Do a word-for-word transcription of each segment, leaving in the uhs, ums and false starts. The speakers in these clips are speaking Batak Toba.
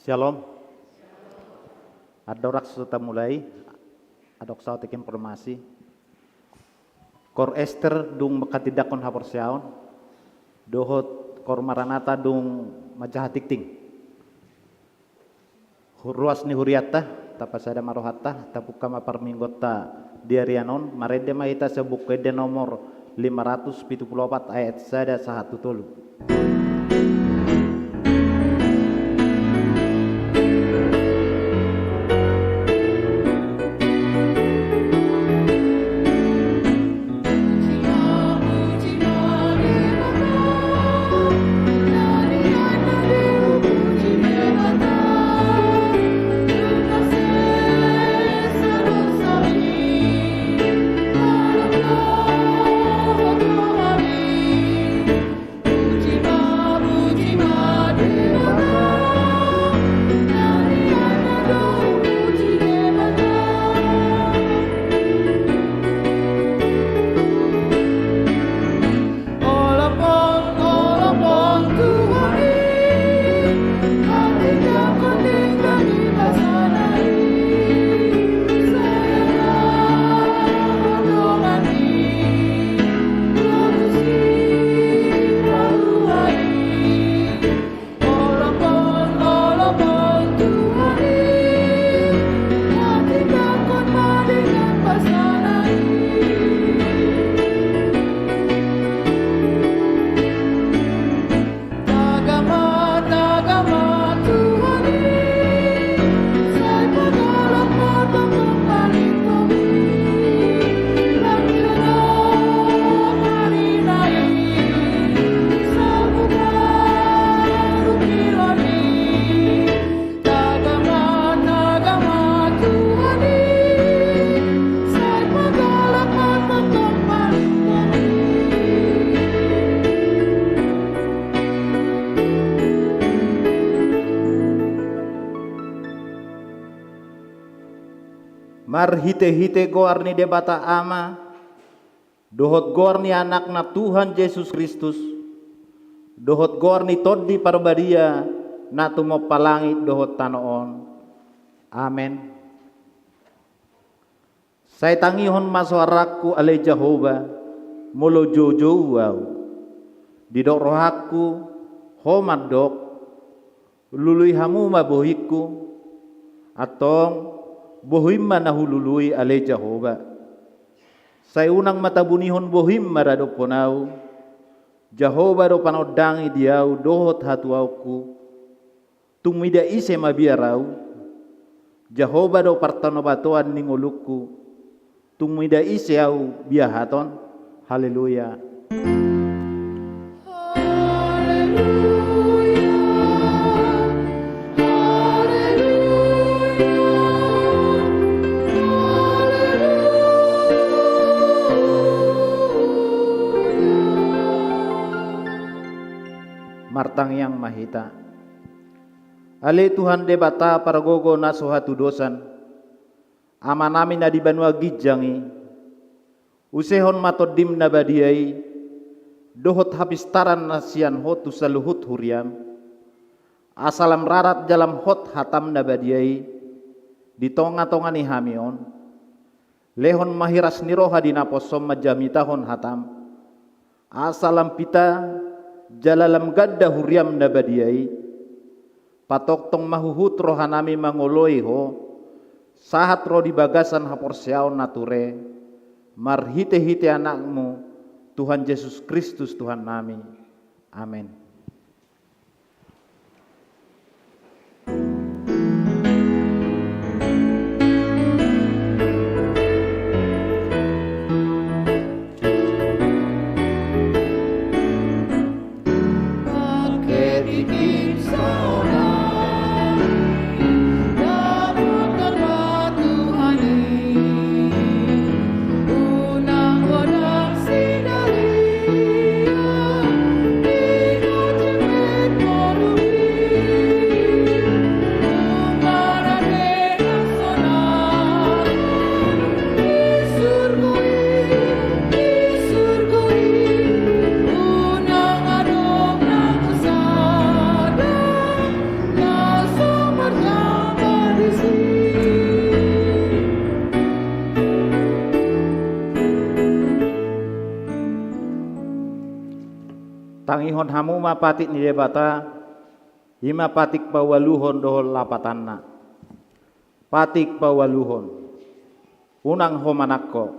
Syalom. Andorang so tamulai, adong saotik informasi. Kor Ester dung manghatindanghon haporseaon, dohot Kor Maranatha dung manjaha tingting. Ruas ni hurianta, tapasada ma rohanta, tapungka ma parmingguonta di arian on, marende ma hita sian Buku Ende nomor lima ratus pitu pulu opat ayat sada sahat tu tolu. Marhitehite goar ni Debata Ama, dohot goar ni Anakna Tuhan Jesus Kristus, dohot goar ni Tondi Parbadia na tumompa langit dohot tano on. Amen. Sai tangihon ma soarangku ale Jahowa, molo joujou ahu. Didok rohangku, ho mandok, lului hamu ma bohingku, antong bohim ma na hulului ale Jahowa. Sai unang ma tabunihon bohim maradophon ahu, Jahowa do panondangi di ahu dohot hatuaonku. Tung mida ise mabiar ahu, Jahowa do partanobatoan ni ngolungku. Tung mida ise ahu biahaton. Haleluya. Martangiang ma hita. Ale Tuhan Debata pargogo na so hatudosan, Amanami na di banua ginjang i, usehon ma Tondim na badia i, dohot hapistaran na sian Ho tu saluhut huriam, asa lam rarat jala lam hot hatam na badia i di tongatonga ni hami on. Lehon ma hiras ni roha di naposom manjamitahon hatam, asa lam pita jala lam ganda huriam na badia i. Patongtong ma huhut rohanami mangoloi Ho, sahat ro di bagasan haporseaon na ture, marhitehite Anakmu, Tuhan Jesus Kristus Tuhannami. Amen. Tangihon hamu ma patik ni Debata, i ma patik paualuhon dohot lapatanna. Patik paualuhon. Unang ho manangko.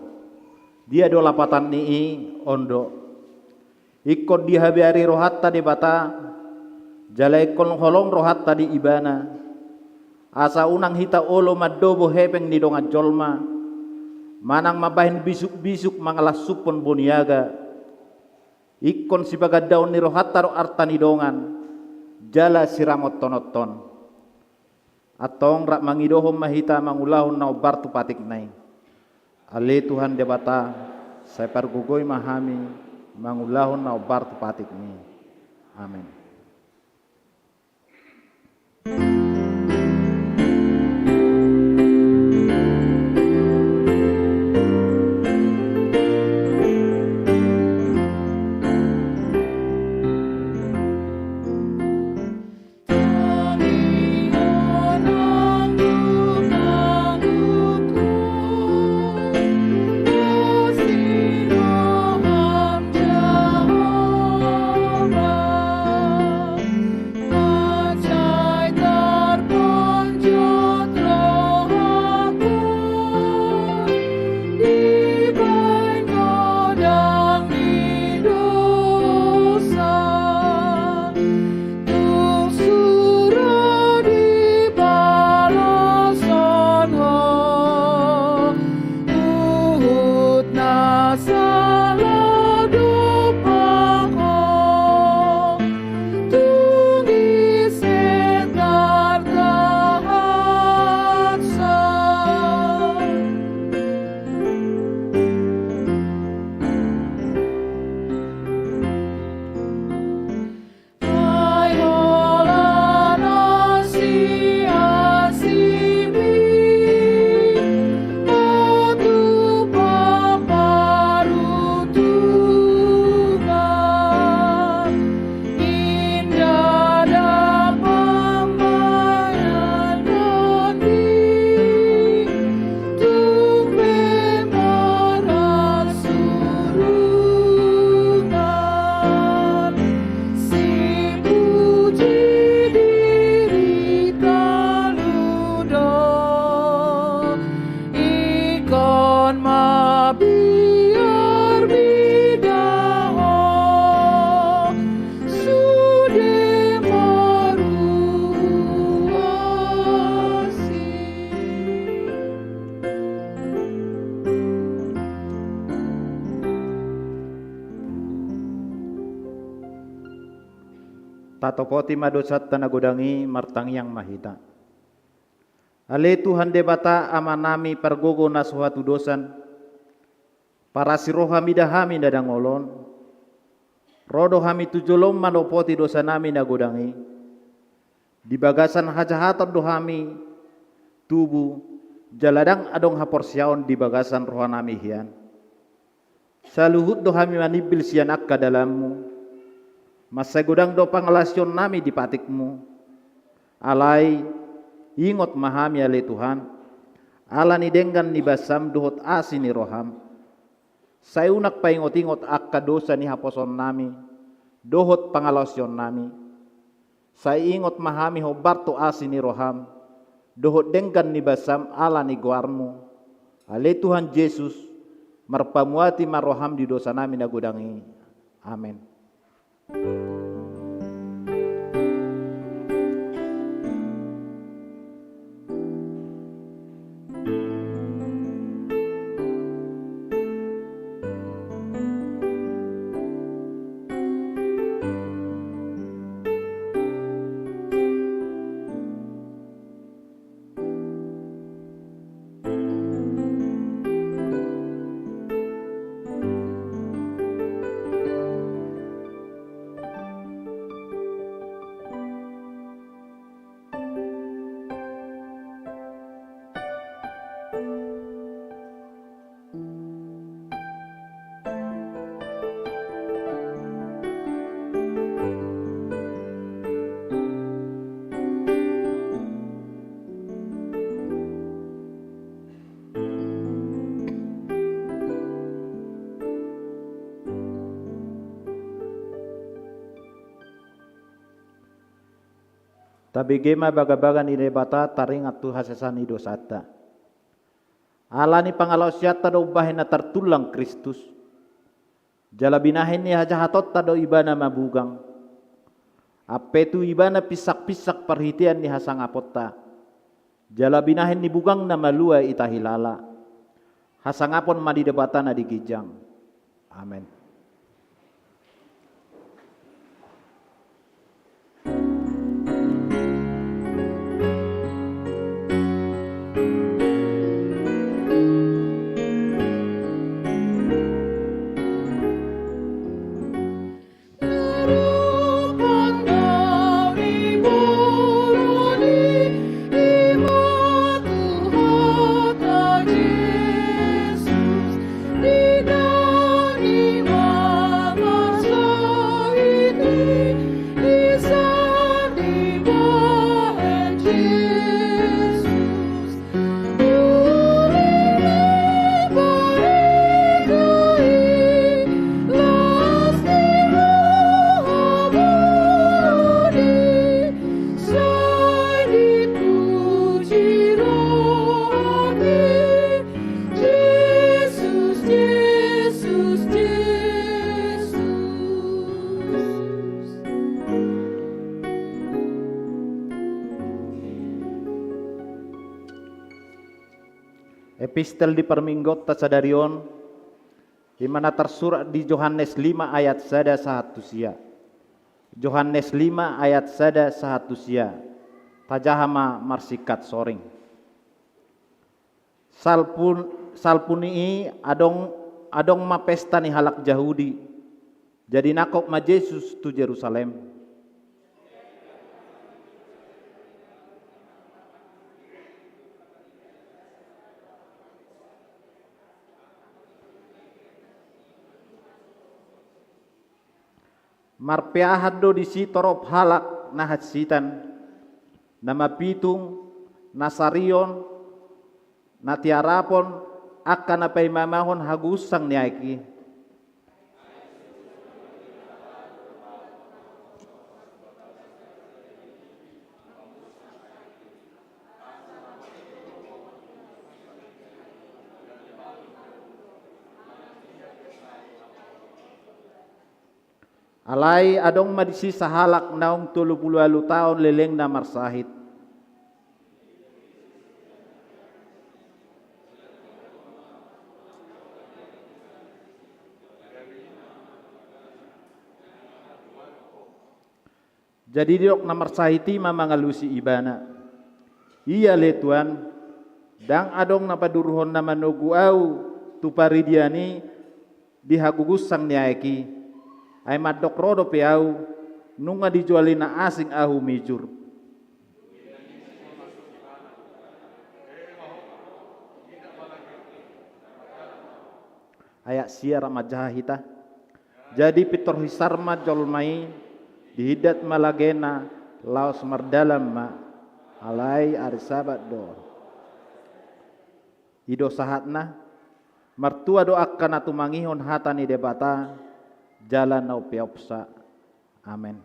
Dia do lapatan ni i? On do. Ingkon dihabiari rohanta Debata, jala ingkon holong rohanta di Ibana. Asa unang hita olo mandobo hepeng ni dongan jolma, manang mambahen bisuk-bisuk mangalansuphon boniaga. Ingkon sipagandaon ni rohanta do arta ni dongan, jala sirangontononton. Antong rap mangidohon ma hita mangulahon na hombar tu patikna i. Ale Tuhan Debata, sai pargogoi ma hami mangulahon na hombar tu patikmi. Amen. Tung sura dipaloshon ho, huhut na sala dompak ho, tung ise tartahanshon. Ai holan asi-asimi, o tu paparutungan, inda dapang bayanon di. Tung pe marhasurungan, sipuji diri talu do, ingkon ma biar mida ho sude maruasi. Tatopoti ma dosanta na godang i, martangiang ma hita. Ale Tuhan Debata Amanami pargogo na so hatudosan, parasi roha mida hami na dangol on. Ro do hami tu jolom manopoti dosanami na godang i. Di bagasan hajahaton do hami tubu, jala ndang adong haporseaon di bagasan rohanami hian. Saluhut do hami manimbil sian angka dalanmu. Mansai godang do pangalaosionnami di patikmu. Alai ingot ma hami ale Tuhan, ala ni denggan ni basam dohot asi ni roham. Sai unang paingot-ingot angka dosa ni haposoonnami dohot pangalaosionnami. Sai ingot ma hami hombar tu asi ni roham dohot denggan ni basam ala ni goarmu. Ale Tuhan Jesus, marpamuati ma roham di dosanami na godang i. Amen. Tabege ma bagabaga ni Debata taringot tu hasesaan ni dosanta. Ala ni pangalaosianta do umbahen na tartullang Kristus. Jala binahen ni hajahatonta do Ibana mabugang. Ampe tu Ibana pinsakpinsakpinsak parhitean ni hasangaponta. Jala binahen ni bugangna malua hita hilala. Hasangapon ma di Debata na di ginjang. Amen. Epistel di parmingguonta sadari on, i ma na tarsurat di Johannes lima ayat sada sahat tu sia. Johannes lima ayat sada sahat tu sia. Tajaha ma marsingkat soring. Salpu, salpu ni i adong, adong ma pesta ni halak Jahudi. Jadi nangkok ma Jesus tu Jerusalem. Marpeahan do disi torop halak na hansitan, na mapitung, na sarion, na tiarapon, angka na paimamahon hagusang ni aek i. Alai adong ma disi sahalak naung tolu pulu ualu taon lelengna marsahit. Jadi didok na marsahit i ma mangalusi ibana. Ia le Tuan, ndang adong na paduruhon na manogu au tu paridian i di hagusang ni aek i. Ai mandok ro dope au, nunga dijuali na asing ahu mijur. Ayat sia rap manjaha hita. Jadi pintor hisar ma jolma i, dihindat ma lagena laos mardalan ma, alai ari Sabat do. I do sahatna. Martua do angka na tumangihon hata ni Debata jala na umpeopsa. Amen.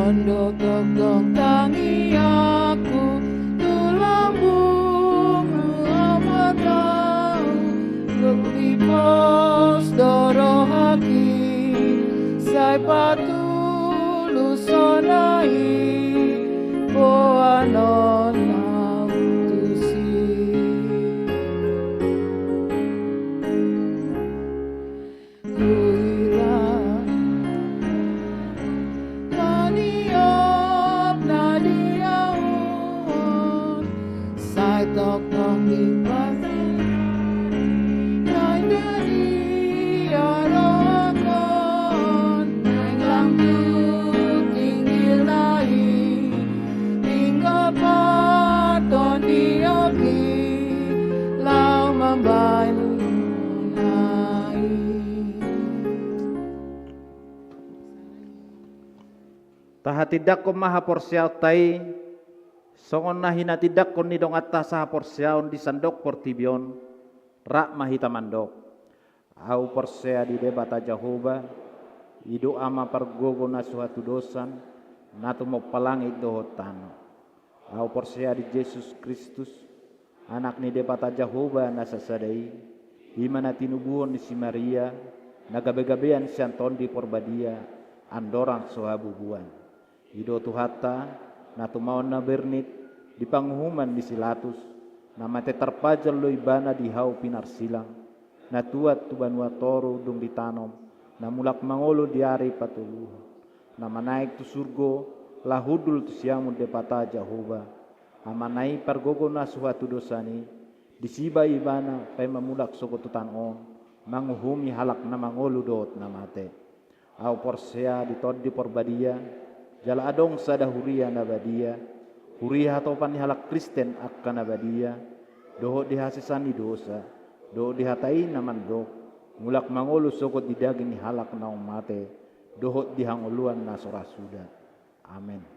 Ondo tongtong tangiangku tu lambungmu, Ama Tahu, dung dipos do rohangki, sai patulushon ahu i boanon ahu tusi. Huhilala niop na di ahu on, sai Tongtong di pasi, naeng dialogkon, naeng lam tu tingkirna i, ingkon partondion i, laho mambahen na i. Tahatindangkon ma haporseaonta i, songon na hinatindangkon ni donganta sahaporseaon di sandok portibi on, rap ma hita mandok. Ahu porsea di Debata Jahowa, i do Ama pargogo na so hatudosan, na tumompa langit dohot tano. Ahu porsea di Jesus Kristus, Anak ni Debata Jahowa na sasada i, i ma na tinubuhon ni si Maria, na gabegabean sian Tondi Porbadia, andorang so habubuan. I do Tuhanta, na tumaon na bernit, di panguhuman ni si Latus, na mate tarpajal do Ibana di hau pinarsilang, na tuat tu banua toru dung ditanom, na mulak mangolu di ari patoluhon, na manaek tu surgo, laho hundul tu siamun Debata Jahowa, Amana i pargogo na so hatudosan i, disi ma Ibana paima mulak sogot tu tano on, manguhumi halak na mangolu dohot na mate. Ahu porsea di Tondi Porbadia, jala adong sada huria na badia, huria hatopan ni halak Kristen angka na badia, dohot di hasesaan ni dosa, dohot di hata i na mandok, mulak mangolu sogot di daging ni halak naung mate, dohot di hangoluan na so ra suda. Amen.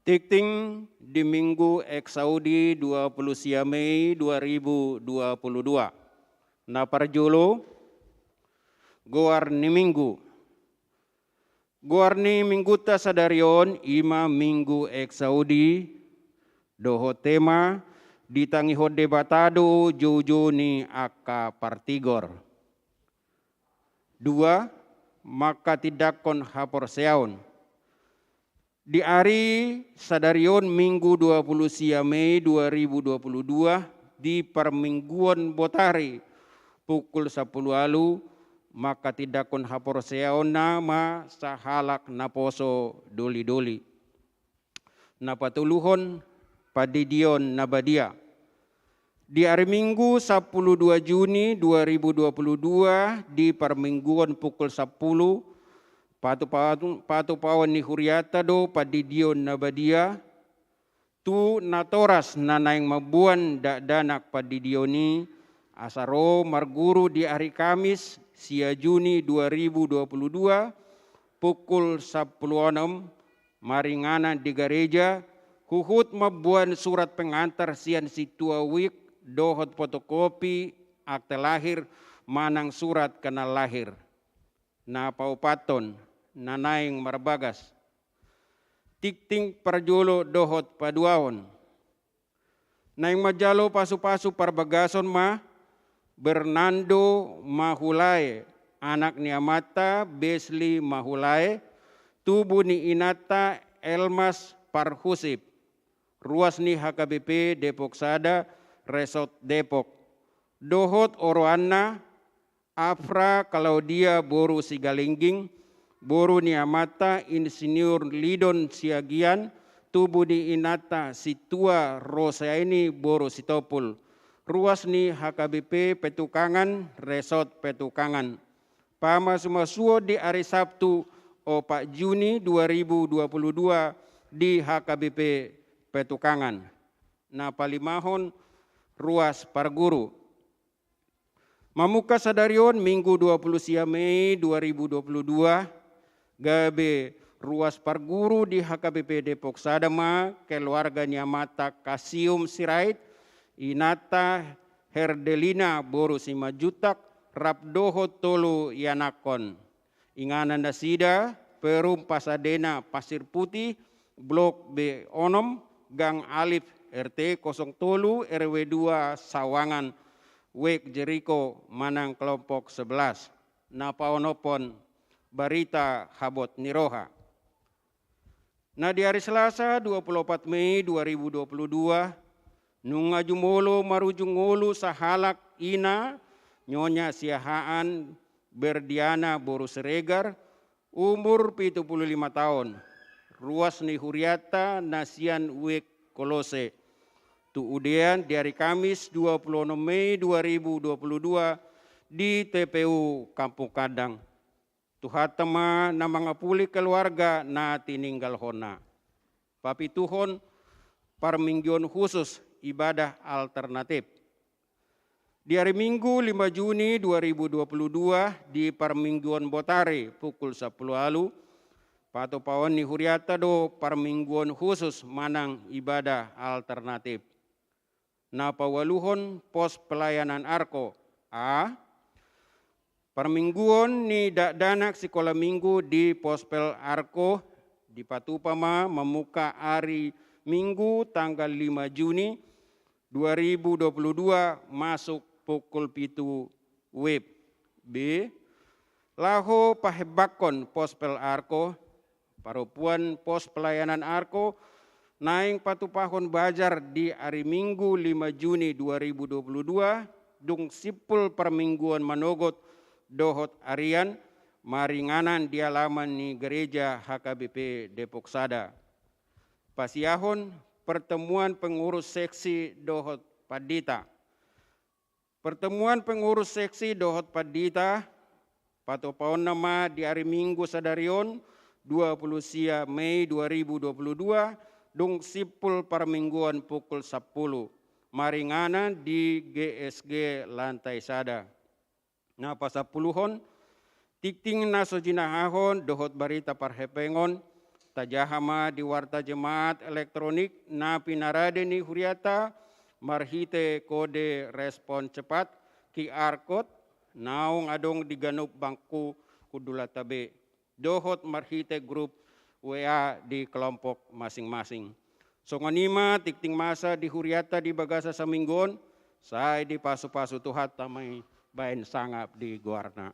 Tingting di Minggu Exaudi dua puluh sia Mei dua ribu dua puluh dua. Na parjolo, goar ni Minggu. Goar ni Minggunta sadari on i ma Minggu Exaudi, dohot tema ditangihon Debata do joujou ni angka partigor. Dua, manghatindanghon haporseaon. Di ari sadari on Minggu dua puluh sia Mei dua ribu dua puluh dua, di parmingguon botari pukul sampulu ualu, manghatindanghon haporseaonna ma sahalak naposo doli-doli. Na patoluhon, pandidion na badia. Di ari Minggu sampulu dua Juni dua ribu dua puluh dua, di parmingguon pukul sampulu, patupa-, patupaon ni hurianta do pandidion na badia tu natoras na naeng mamboan dakdanak pandidion i, asa ro marguru di ari Kamis sia Juni dua ribu dua puluh dua, pukul sampulu onom, maringanan di gareja, huhut mamboan surat pengantar sian sintua wik dohot fotokopi akte lahir manang surat kenal lahir. Na paopathon, na naeng marbagas. Tingting parjolo dohot paduahon. Naeng manjalo pasu-pasu parbagason ma Bernardo Mahulae, anak ni amanta Besli Mahulae, tubu ni inanta Elmas Parhusip, ruas ni H K B P Depok Sada, Resort Depok, dohot oroanna Afra Claudia boru Sigalingging, boru ni amanta Insinyur Lidon Siagian, tubu ni inanta Sintua Rosaini boru Sitompul, ruas ni H K B P Petukangan, Resort Petukangan. Pamasu-masuon di ari Sabtu opat Juni dua ribu dua puluh dua di H K B P Petukangan. Na palimahon, ruas parguru. Mamungka sadari on Minggu dua puluh sia Mei dua ribu dua puluh dua, gabe ruas parguru di H K B P Depok Sada ma keluarga ni amanta Kasium Sirait, inanta Herdelina boru Simanjuntak, rap dohot tolu ianakhon. Inganan nasida Perum Pasadena Pasir Putih, Blok B onom, Gang Alif, R T kosong tolu, R W dua Sawangan, Wek Jeriko manang kelompok sebelas. Na paonomhon, barita habot ni roha. Na di ari Selasa dua puluh opat Mei dua ribu dua puluh dua, nunga jumolo marujung ngolu sahalak ina, Nyonya Siahaan Berdiana boru Siregar, umur pitu puluh lima taon, ruas ni hurianta na sian Wek Kolose, tu udean di ari Kamis dua puluh onom Mei dua ribu dua puluh dua di T P U Kampung Kandang. Tuhanta ma na mangapuli keluarga na tininggalhonna. Papituhon, parmingguon khusus ibadah alternatif. Di ari Minggu lima Juni dua ribu dua puluh dua, di parmingguon botari pukul sampulu ualu, patupaon ni hurianta do parmingguon khusus manang ibadah alternatif. Na paualuhon, pos pelayanan Arko. A, parmingguon ni dakdanak sikola Minggu di Pospel Arko dipatupa ma mamungka ari Minggu tanggal lima Juni dua ribu dua puluh dua masuk pukul pitu W I B. B, laho pahembanghon Pospel Arko. Parompuan pos pelayanan Arko naeng patupahon bazar di ari Minggu lima Juni dua ribu dua puluh dua, dung simpul parmingguon manogot dohot arian, maringanan di alaman ni gereja H K B P Depok Sada. Pasiahon, pertemuan pengurus seksi dohot pandita. Pertemuan pengurus seksi dohot pandita, patupaonna ma di ari Minggu sadari on, dua puluh sia Mei dua ribu dua puluh dua, dung simpul parmingguon pukul sampulu, maringanan di G S G lantai sada. Na pasampuluhon, tingting na so jinahahon dohot barita parhepengon, Tajaha ma di warta jemaat elektronik na pinarade ni huriata marhite kode respon cepat, Q R code, naung adong di ganup bangku hundulanta be, dohot marhite grup W A di kelompok masing-masing. Songon i ma tingting masa di huriata di bagasan saminggu on, sai dipasu-pasu Tuhanta ma i baen sangap di goarna.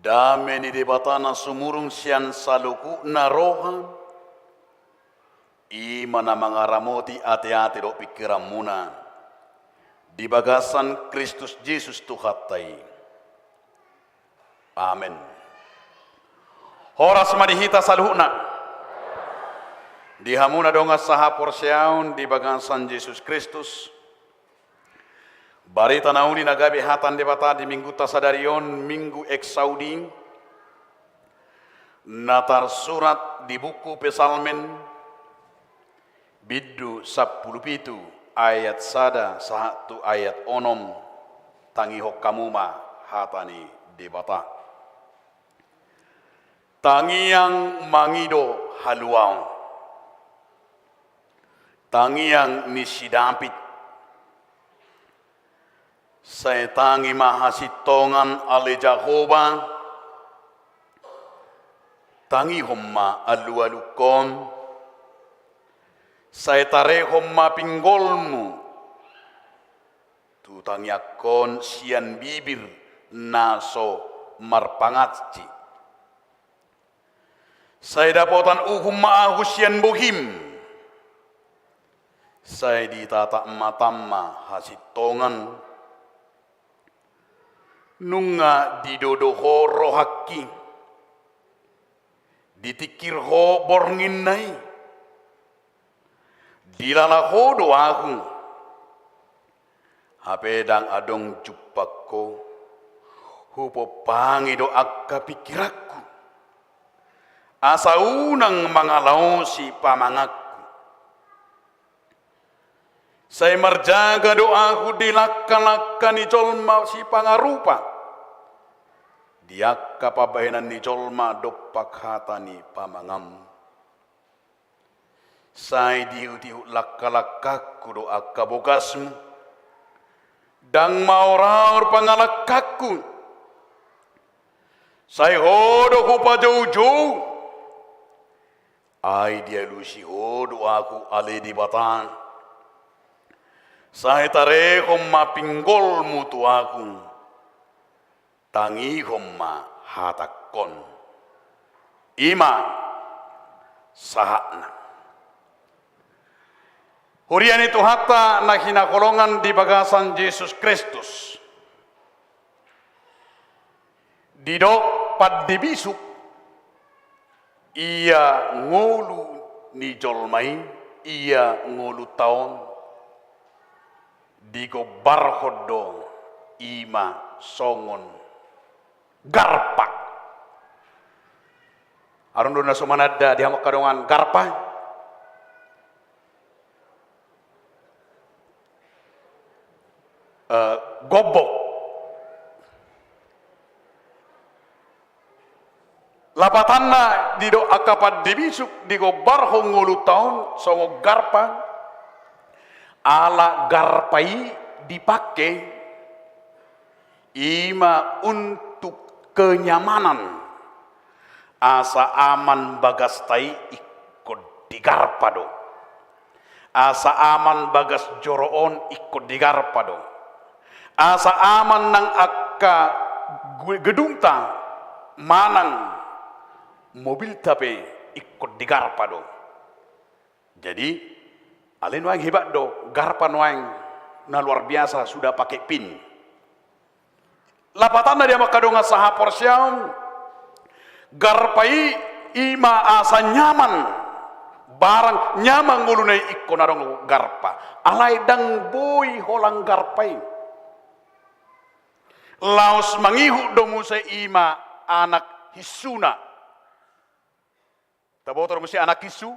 Dame ni Debata na sumurung sian saluhutna roha, i ma na mangaramoti ateate dohot pingkiranmuna di bagasan Kristus Jesus Tuhanta i. Amen. Horas ma di hita saluhutna. Di hamu na dongan sahaporseaon di bagasan Jesus Kristus, barita na uli na gabe hata ni Debata di minggunta sadari on, Minggu Exaudi, na tarsurat di buku Psalmen, bindu sampulu pitu, ayat sada sahat tu ayat onom. Tangihon hamu ma hata ni Debata. Tangiang mangido haluaon. Tangiang ni si David. Sai tangi ma hasintongan ale Jahowa, tangihon ma alualungkon, sai tarehon ma pinggolmu tu tangiangkon sian bibir na so marpangansi. Sai dapotan uhum ma ahu sian bohim, sai ditatap matam ma hasintongan. Nunga didodo ho rohangki, ditingkir ho borngin na i. Dilala ho do ahu, hape ndang adong jumpang ho. Hupompangi do angka pingkiranku, asa unang mangalaosi pamanganku. Sai marjaga do ahu di langka-langka ni jolma sipangarupa, di angka pambahenan ni jolma dompak hata ni pamanganmu. Sai diihut-ihut langka-langkangku do angka bogasmu, ndang maor-aor pangalangkangku. Sai ho do hupajoujou, ai dialusi ho do ahu ale Debata. Sai tarehon ma pinggolmu tu ahu, tangihon ma hatangkon. I ma sahatna. Huria ni Tuhanta na hinaholongan di bagasan Jesus Kristus. Didok pande bisuk, ia ngolu ni jolma i, ia ngolunta on, digombarhon do I ma songon garpa. Adong do na so mananda di hamu angka dongan garpa? Eh, gombok. Lapatanna didok angka pande bisuk digombarhon ngolunta on songon garpa, ala garpa i dipangke i ma untuk kenyamanan, asa aman bagasta i ingkon digarpa do. Asa aman bagas joro on ingkon digarpa do. Asa aman nang angka gu-, gedungta manang mobilta pe ingkon digarpa do. Jadi, alai nuaeng hebat do, garpa nuaeng na luar biasa sudah pakai pin. Lapatanna di hamu angka dongan sahaporseaon, garpa i, i ma asa nyaman, barang nyaman ngoluna i ingkon adong garpa. Alai ndang boi holan garpa i. Laos mangihut do muse i ma anak hinsuna. Taboto do muse anak hinsu?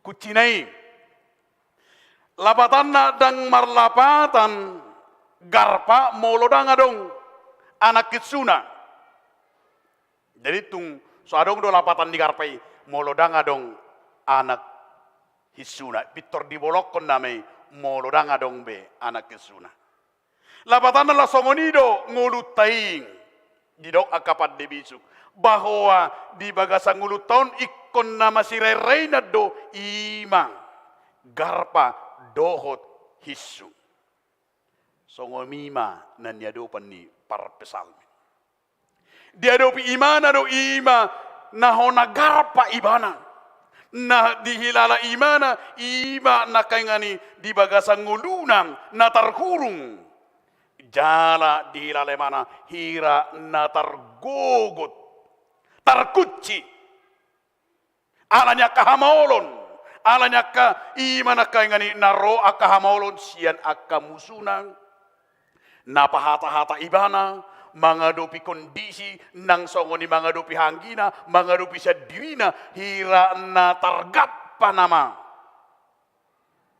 Kuncina i. Lapatanna ndang marlapatan garpa molo ndang adong anak hinsuna. Jadi tung so adong do lapatan ni garpa i molo ndang adong anak hinsuna. Pintor dibolongkon nama i molo ndang adong be anak hinsuna. Lapatanna laos songon i do ngolunta i, didok angka pande bisuk, bahwa di bagasan ngolunta on ingkon na masirairainan do i ma garpa dohot hinsu. Songon i ma na niadopan ni parpsalmen. Diadopi ibana do i ma na hona garpa ibana. Na dihilala ibana i ma na kaingan i di bagasan ngoluna na tarhurung. Jala dihilala ibana hira na targogot, tarkunci. Ala ni angka hamaolon, ala ni angka i ma na kaingan i na ro angka hamaolon sian angka musuna. Na pahatahata ibana, mangadopi kondisi, nang songon i mangadopi hahaanggina, mangadopi sian dirina, hira na targampa nama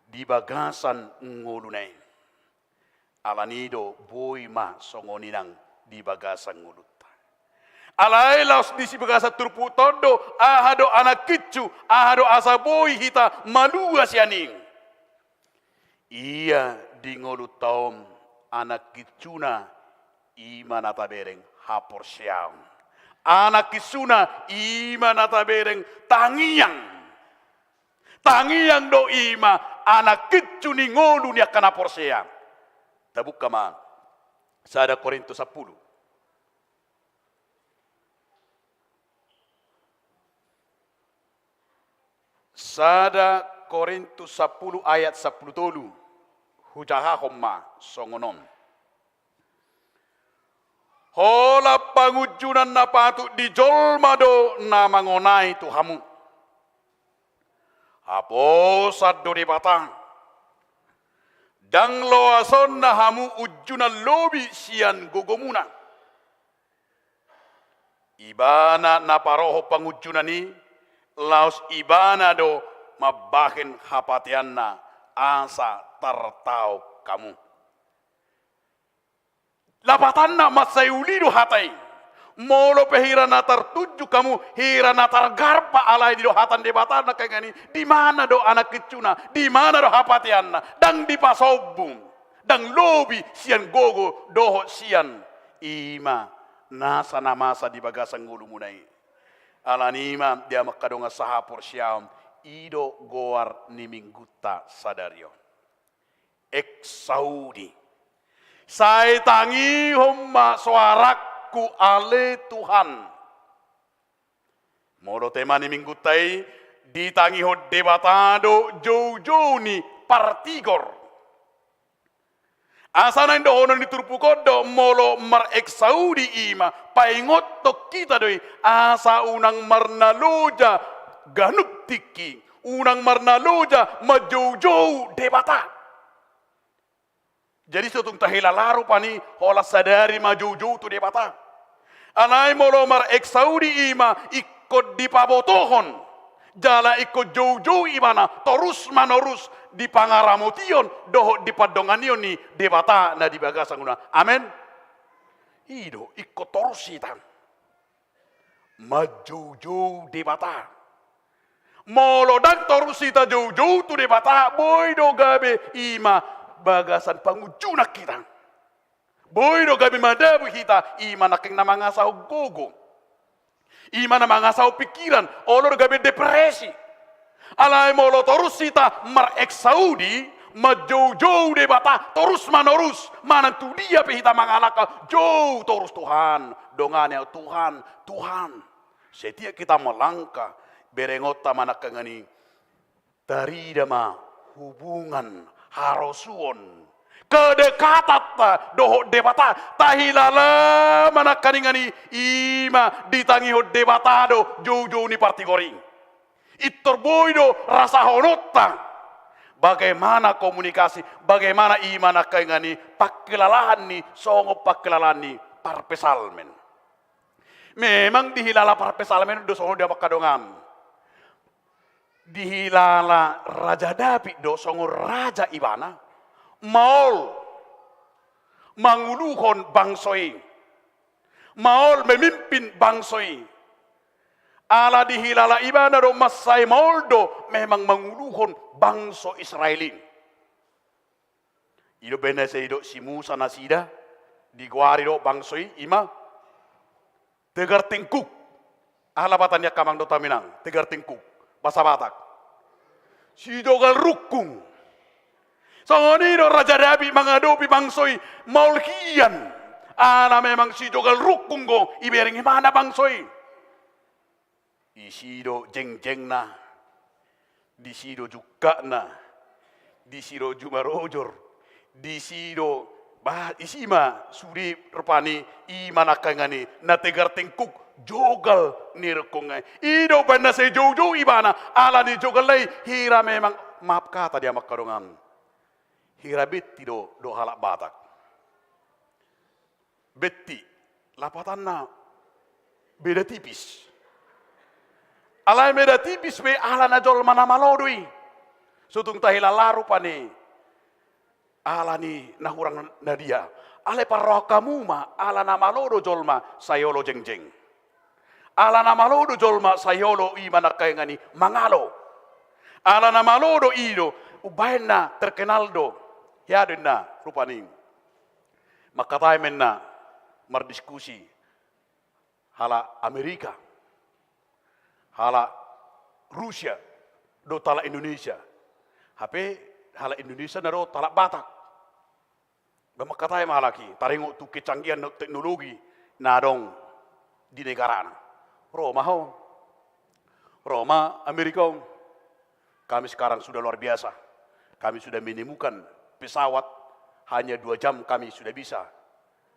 di bagasan ngoluna i. Ala ni i do boi ma songon i nang di bagasan ngolunta. Alai laos di si bagasan turpukta on do, aha do anak hinsu, aha do asa boi hita malua sian i. Ia di ngolunta on anak hinsuna i ma na tabereng haporseaon. Anak hinsuna i ma na tabereng tangiang. Tangiang do i ma anak hinsu ni ngolu ni angka na porsea. Tabuka ma sada Korintus sampulu. Sada Korintus sampulu ayat sampulu tolu. Hujahahon ma songon on. Holan pangunjunan na patut di jolma do na mangonai tu hamu. Haposan do Debata. Ndang loasonna hamu unjunan lobi sian gogomuna. Ibana na parohon pangunjunan i, laos ibana do mambahen hapateanna asa tartaon hamu. Lapatanna mansai uli do hata i. Molo pe hira na tartunjuk hamu, hira na targarpa alai didok hata ni Debata na kaingan i, di mana do anak hinsuna, di mana do hapateanna, ndang dipasombu, ndang lobi sian gogo dohot sian i ma nasa na masa di bagasan ngolumuna i. Ala ni i ma di hamu angka dongan sahaporseaon, i do goar ni minggunta sadari on. Exaudi. Sai tangihon ma soarangku ale Tuhan. Molo tema ni minggunta i, ditangihon Debata do joujou ni partigor. Asa naeng dohonon ni turpuk on do molo mar-exaudi i ma, paingothon hita do i, asa unang marnaloja ganup tingki, unang marnaloja manjoujou Debata. Jadi so tung tahilala rupani, holan sadari ma joujou tu Debata. Alai molo mareksaudi i ma ingkon dipabotohon, jala ingkon joujou ibana torus manorus di pangaramotion dohot di pandonganion ni Debata na di bagasan ngoluna. Amen. I do, ingkon torus hita manjoujou Debata. Molo ndang torus hita joujou tu Debata, boi do gabe i ma bagasan pangunjunan hita. Boi do gabe madabu hita, i ma nangkin na mangasahon gogo. I ma na mangasahon pingkiran, olo do gabe depresi. Alai molo torus hita mareksaudi, manjoujou Debata torus manorus, manang tu dia pe hita mangalangka, jou torus Tuhan, dongani au Tuhan, Tuhan. Setiap kita melangkah, berengonta ma nangkin i, tarida ma hubungan, harosuon, kedekatanta dohot Debata. Tahilala ma nangkin i, i ma ditangihon Debata do joujou ni partigor i. Pintor boi do rasahononta bagaimana komunikasi, bagaimana i ma nangkin i pangkilalaan ni, songon pangkilalaan ni parpsalmen. Memang dihilala parpsalmen do songon dia mangkadongan. Dihilala Raja Daud do songon raja ibana, maol manguluhon bangso i, maol memimpin bangso i. Ala dihilala ibana do mansai maol do memang manguluhon bangso Israel i. I do baen na sai didok si Musa nasida, digoari do bangso i, i ma Tegar Tengkuk. Aha lapatan ni angka amang dohot hamu inang, Tegar Tengkuk? Bahasa Batak. Sijogal rungkung. Songon i do Raja Daud mangadopi bangso i, maol hian. Ala memang sijogal rungkung do ibereng ibana bangso i. Disi do jengjengna, disi do jungkatna, disi do jumarojor, disi do, bah, disi ma sude rupani, i ma nangkin i na Tegar Tengkuk, jogal ni rungkung i. I do baen na sai joujou ibana, ala ni jogalna i, hira memang, maaf kata dia mangkadongan, hira betti do dohot halak Batak. Betti, lapatanna beda tipis. Alai beda tipis pe ala na jolma na malo do i. So tung tahilala rupani ala ni na hurang na dia. Alai parrohahon hamu ma, ala na malo do jolma sai olo jengjeng. Ala na malo do jolma sai olo i ma nangkin i mangalo. Ala na malo do i do, umbahen na terkenal do. Hea do inna rupani. Mangkatai ma inna mardiskusi halak Amerika, halak Rusia, dohot halak Indonesia. Hape halak Indonesia na dohot halak Batak. Ba mangkatai ma halak i, taringot tu kecanggihan teknologi na adong di negarana. Ro ma ho. Ro ma Amerika on. Kami sekarang sudah luar biasa. Kami sudah menemukan pesawat hanya dua jam kami sudah bisa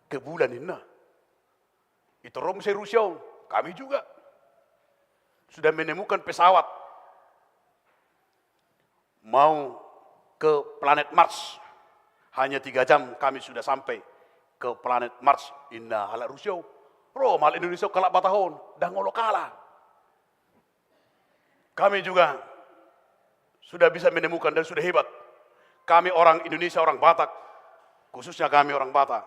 ke bulan inna. Pintor ro muse Rusia on, kami juga sudah menemukan pesawat mau ke planet Mars. Hanya tiga jam kami sudah sampai ke planet Mars, inna halak Rusia on. Ro ma halak Indonesia on, halak Batak on, ndang olo kalah. Kami juga sudah bisa menemukan dan sudah hebat. Kami orang Indonesia, orang Batak, khususnya kami orang Batak,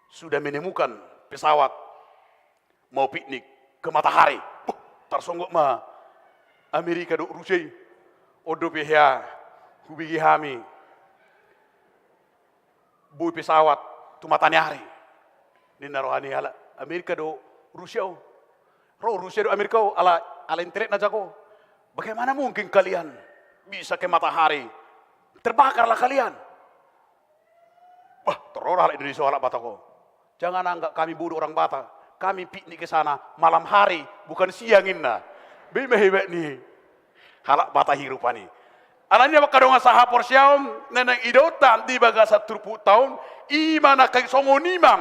sudah menemukan pesawat mau piknik ke matahari. Buh, tarsonggot ma Amerika dohot Rusia i. On dope hea hubege hami boi pesawat tu mataniari, ninna roha ni halak Amerika dohot Rusia on. Ro Rusia dohot Amerika on ala, ala internet na jago. Bagaimana mungkin kalian bisa ke matahari? Terbakarlah kalian. Bah, torora halak Indonesia, halak Batak on. Jangan anggap kami bodoh orang Batak. Kami piknik ke sana malam hari, bukan siang, inna. Be ma hebat ni halak Batak i rupani. Alani i, angka dongan sahaporseaon, na naeng idaonta di bagasan turpukta on, i ma nangkin songon i ma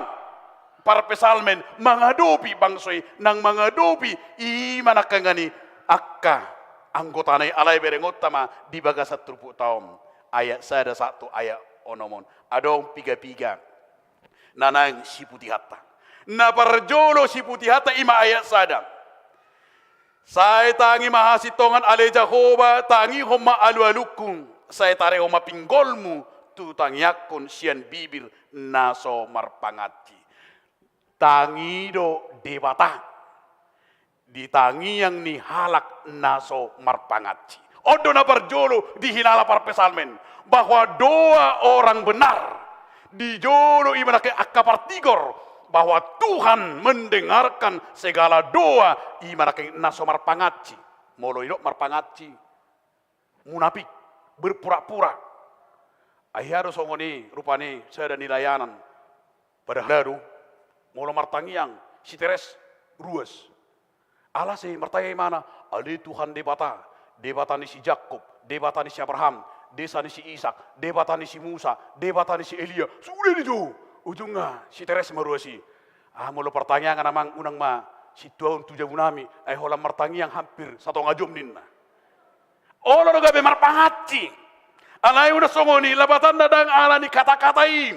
parpsalmen mangadopi bangso i, nang mangadopi i ma nangkin i angka anggotana i, alai berengonta ma di bagasan turpukta on. Ayat sada sahat tu ayat onom on. Adong piga-piga na naeng siputihonta. Na parjolo siputihonta i ma ayat sada. Sai tangi ma hasintongan ale Jahowa, tangihon ma alualungku, sai tarehon ma pinggolmu tu tangiangkon sian bibir na so marpangansi. Tangi do Debata di tangiang ni halak na so marpangansi. On do na parjolo dihilala parpsalmen, bahwa doa orang benar, di jolo i ma nangkin angka partigor, bahwa Tuhan mendengarkan segala doa, i ma nangkin na so marpangansi. Molo didok marpangansi, munafik, berpura-pura. Ai hea do songon i rupani sada ni layanan. Padahal do, molo martangiang, siteres, ruas. Alai sai martangiang ibana, ale Tuhan Debata, Debata ni si Jakob, Debata ni si Abraham, Debata ni si Isak, Debata ni si Musa, Debata ni si Elia, sude do i jo. Ujungna siteres ma ruas i. Ah, molo partangiangan amang, unang ma sintuaon tu jabunami, ai holan martangiang hampir satonga jom ninna. Olo do gabe marpangansi. Alai unang songon i, lapatanna ndang ala ni kata-kata i,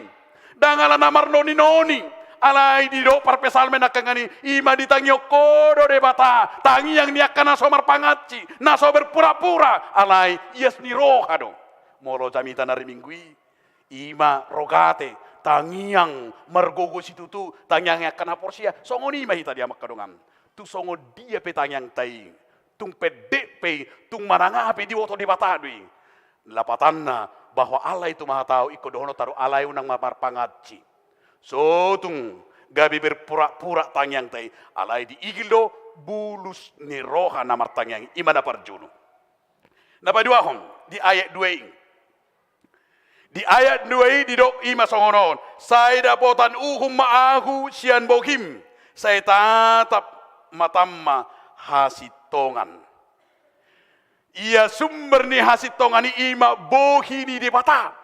ndang ala na marnoni-noni. Alai didok parpsalmen nangkin i, i ma ditangihon ho do Debata, tangiang ni angka na so marpangansi, na so berpura-pura, alai ias ni roha do. Molo jamita na ari Minggu i, i ma rogate, tangiang margogo situtu, tangiang ni angka na porsea, songon i ma hita di amang hamu dongan. Tung songon dia pe tangiangta i, tung pendek pe i, tung manang aha pe, diboto Debata do i. Lapatanna, bahwa alai tu ma hatau ingkon dohononta do, alai unang ma marpangansi. So tung gabe berpura-pura tangiangta i, alai diigil do bulus ni roha na martangiang i, i ma na parjolo. Na paduahon, di ayat dua i. Di ayat dua i didok i ma songon on, sai dapotan uhum ma ahu sian bohim, sai tatap matam ma hasintongan. Ia sumber ni hasintongan i, i ma bohi ni Debata.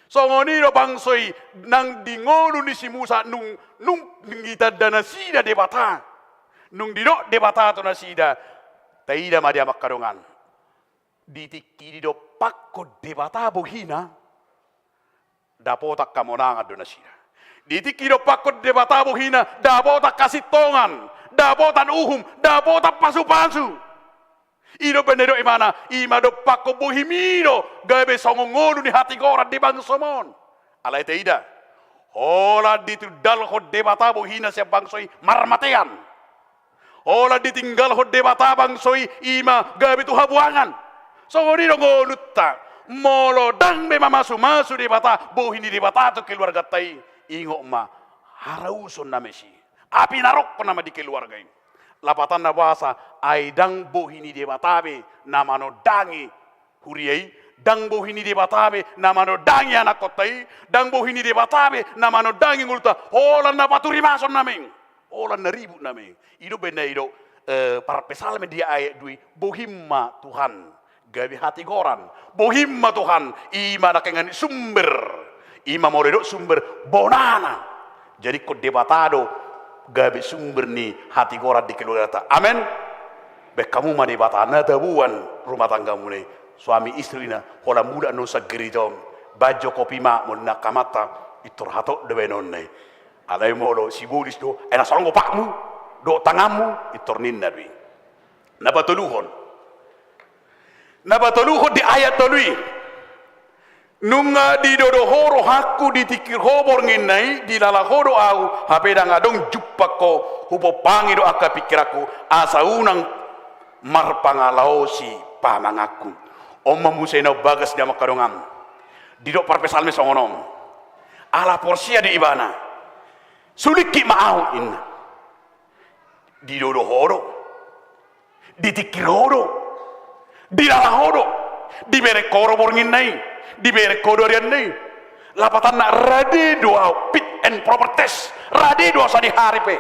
Songon i do bangso i nang di ngolu ni si Musa, nung, nung ditanda nasida Debata, nung didok Debata tu nasida. Taida ma di amang hamu dongan. Di tingki didompakkon Debata bohina, dapotan hamonangan do nasida. Di tingki didompakkon Debata bohina, dapotan hasintongan, dapotan uhum, dapotan pasu-pasu. I do umbahen na didok ibana, i ma dompakkon bohim i do gabe songon ngolu ni hatigoran di bangsom on. Alai taida, holan ditundalhon Debata bohina sian bangso i marmatean. Holan ditinggalhon Debata bangso i, i ma gabe tu habuangan. Songon i do ngolunta. Molo ndang be mamasu-masu Debata, bohi ni Debata tu keluarganta i, ingot ma, harauson nama i, api narok nama di keluarga i. Lapatanna boasa? Ai ndang bohi ni Debata be na manondangi huria i, ndang bohi ni Debata be na manondangi anakkonta i, ndang bohi ni Debata be na manondangi ngolunta, holan na paturimason nama i, holan na ribut nama i. I do umbahen na didok, eh, parpsalmen di ayat dua i, bohim ma Tuhan gabe hatigoran. Bohim ma Tuhan, i ma nangkiningan sumber. I ma molo didok sumber bonana. Jadingkon Debata do gabe sumber ni hatigoran di keluargata. Amen. Bahen hamu ma Debata na taboan rumah tanggamuna i. Suami istri na holan mulak annon sian gereja on, baen jo kopi ma molo ninna angka amanta, pintor hatop do baenonna i. Alai molo sibolis do, ai na songon i opakmu dohot tanganmu, pintor ninna do i. Na patoluhon. Na patoluhon di ayat tolu i. Nunga didodo ho rohangku, ditingkir ho bornginna i, dilala ho do ahu, hape ndang adong jumpang ho, hupompangi do angka pingkiranku, asa unang marpangalaosi pamanganku. On ma muse na umbagas di amang hamu dongan. Didok parpsalmen songon on. Ala porsea do ibana. Sulingkit ma ahu, ninna. Didodo ho do. Ditingkir ho do. Dilala ho do. Dibereng ho do bornginna i. Dibereng ho do arianna i. Lapatanna rade do ahu, fit and proper test. Rade do ahu sadihari pe.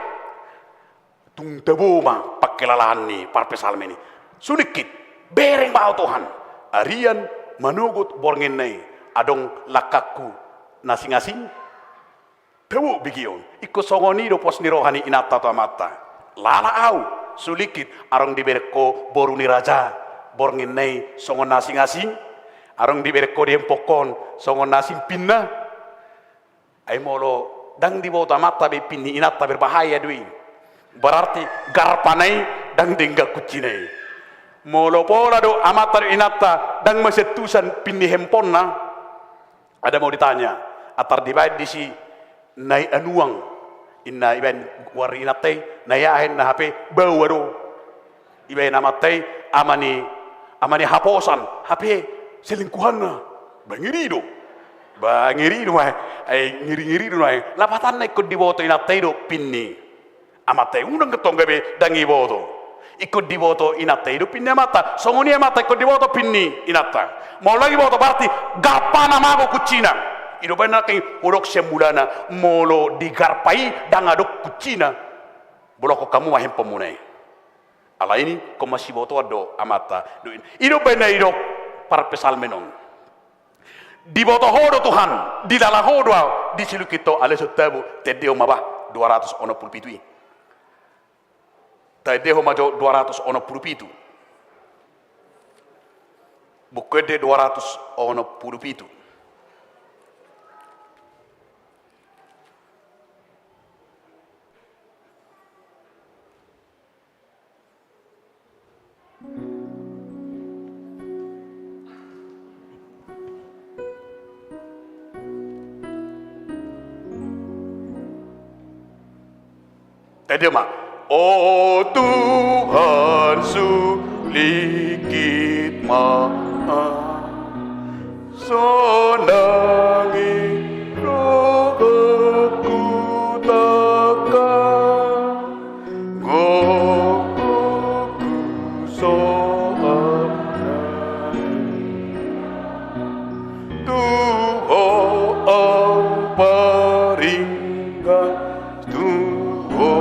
Tung tabo ma pangkilalaan ni parpsalmen i. Sulingkit, bereng ma ahu Tuhan. Arian, manogot, bornginna i. Adong langkangku na asing-asing? Tabo begeon. Ingkon songon i do pos ni roha ni inanta tu amanta. Lala ahu, sulingkit, adong dibereng ho boru ni raja, bornginna i songon na asing-asing. Adong dibereng ho di handphone on songon na asing pinna. Ai molo ndang diboto amanta be pin ni inanta, berbahaya do i. Berarti garpana i ndang denggan kuncina i. Molo pola do amanta dohot inanta ndang masiantusan pin ni handphonena, ndada mau ditanya, antar dibaen disi na i anuang, inna ibaen goar ni inanta i, na i aha inna, hape baoa do. Ibaen amanta i ama ni, ama ni haposan, hape selingkuhanna. Ba ngeri do. Ba ngeri do ma. Ai ngeri-ngeri do ma. Lapatanna ingkon diboto inanta i do pin ni amanta i, unang tong gabe ndang iboto. Ingkon diboto inanta i do pin ni amanta. Songon i amanta ingkon diboto pin ni inanta. Molo ndang iboto berarti garpana mago kuncina. I do umbahen nangkin hudok sian mulana, molo di garpa i ndang adong kuncina, bolongkon hamu ma handphone muna i. Alai ingkon masibotoan do amanta dohot inanta. I do umbahen na didok parpsalmen on. Diboto Ho do Tuhan, dilala Ho do ahu, disilingkit Ho, alai so tabo, taendehon ma bah dua ratus onom pulu pitu i. Taendehon ma jo dua ratus onom pulu pitu. Buku Ende dua ratus onom pulu pitu. Taendehon ma. O Tuhan, sulingkit ma ahu, sonang i rohangku tangkas, gokhonku so amnang. Tu Ho ahu paringgas, tu Ho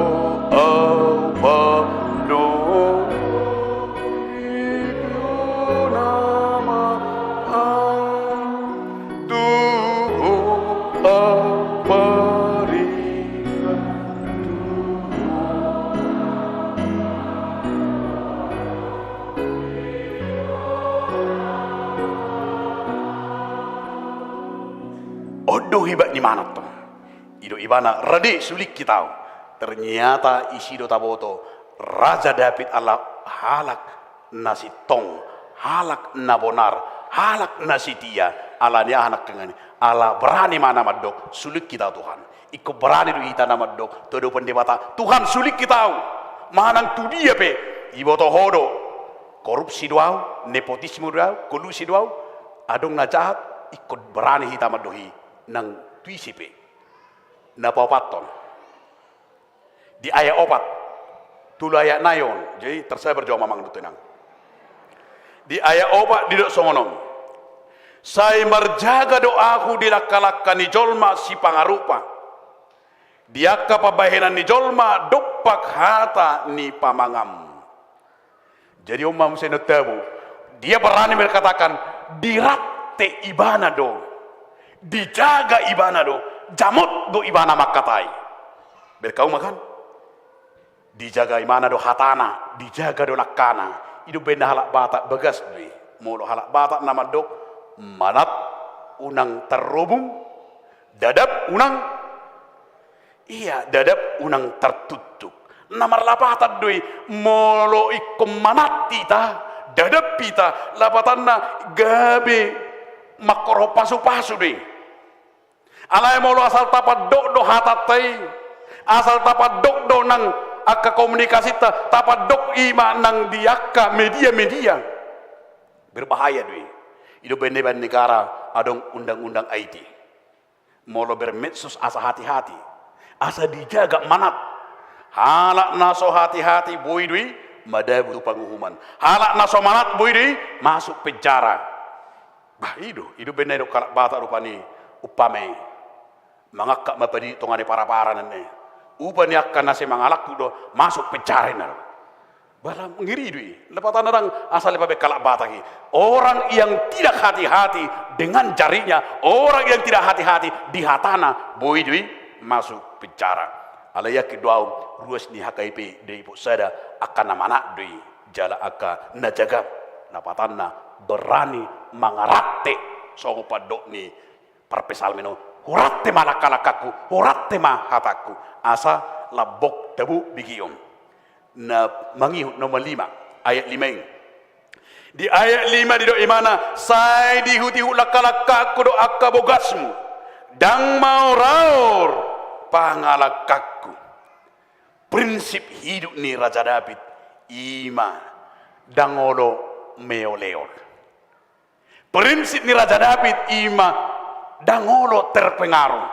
ahu padomu, i do nama ahu. Tu Ho ahu paringgas, tu Ho. On do hebat ni manat on. I do ibana, rade sulingkit ahu. Ternyata disi do taboto Raja Daud ala halak na sintong, halak na bonar, halak na setia. Ala ni aha nangkiningan i? Ala berani ma na mandok, sulingkit ahu Tuhan. Ingkon berani do hita na mandok tu adopan Debata, Tuhan, sulingkit ahu. Manang tu dia pe, iboto Ho do. Korupsi do ahu, nepotisme do ahu, kolusi do ahu. Adong na jahat, ingkon berani hita mandok i nang tu ise pe. Na paopathon. Di ayat opat. Tolu ayat nai on. Jadi tersabar jo amang dohot inang. Di ayat opat didok songon on. Sai marjaga do ahu di langka-langka ni jolma sipangarupa. Di angka pambahenan ni jolma dompak hata ni pamangam. Jadi on ma muse na tabo. Dia berani berkatakan, dirante ibana do, dijaga ibana do, jamot do ibana mangkatai. Berkauma kan? Dijaga ibana do hatana, dijaga do langkana. I do umbahen na halak Batak bagas do i. Molo halak Batak na mandok, manat unang tarrobung, dadap unang, ia, dadap unang tartuktuk. Na marlapatan do i, molo ingkon manat hita, dadap hita, lapatanna gabe mangkorhon pasu-pasu do i. Alai molo asal tapandok do hatanta i, asal tapandok do nang angka komunikasinta, tapandok i ma nang di angka media-media. Berbahaya do i. I do umbahen na ibaen negara adong undang-undang I T. Molo bermedsos asa hati-hati. Asa dijaga manat. Halak na so hati-hati boi do i madabu tu panguhuman. Halak na so manat boi do i masuk penjara. Bah, i do, i do umbahen na didok halak Batak rupani umpama i. Mangangkat ma padi tonga ni para-para ninna i. Upa ni angka na sai mangalangkup do, masuk penjara ninna do. Bah, lam ngeri do i. Lapatanna ndang asal dipabaen halak Batak i. Orang yang tidak hati-hati dengan jarinya, orang yang tidak hati-hati di hatana, boi do i masuk penjara. Alai yakin do ahu, ruas ni H K I P dapot sada angka na manat do i jala angka na jaga. Lapatanna berani mangarante, songon pandok ni parpsalmen on, hurante ma langka-langkangku, hurante ma hatangku, asa lambok tabo begeon. Na mangihut nomor lima, ayat lima i. Di ayat lima didok ibana, sai diihut-ihut langka-langkangku do angka bogasmu, ndang maor-aor pangalangkangku. Prinsip hidup ni Raja Daud i ma ndang olo meol-eol. Prinsip ni Raja Daud i ma ndang olo terpengaruh.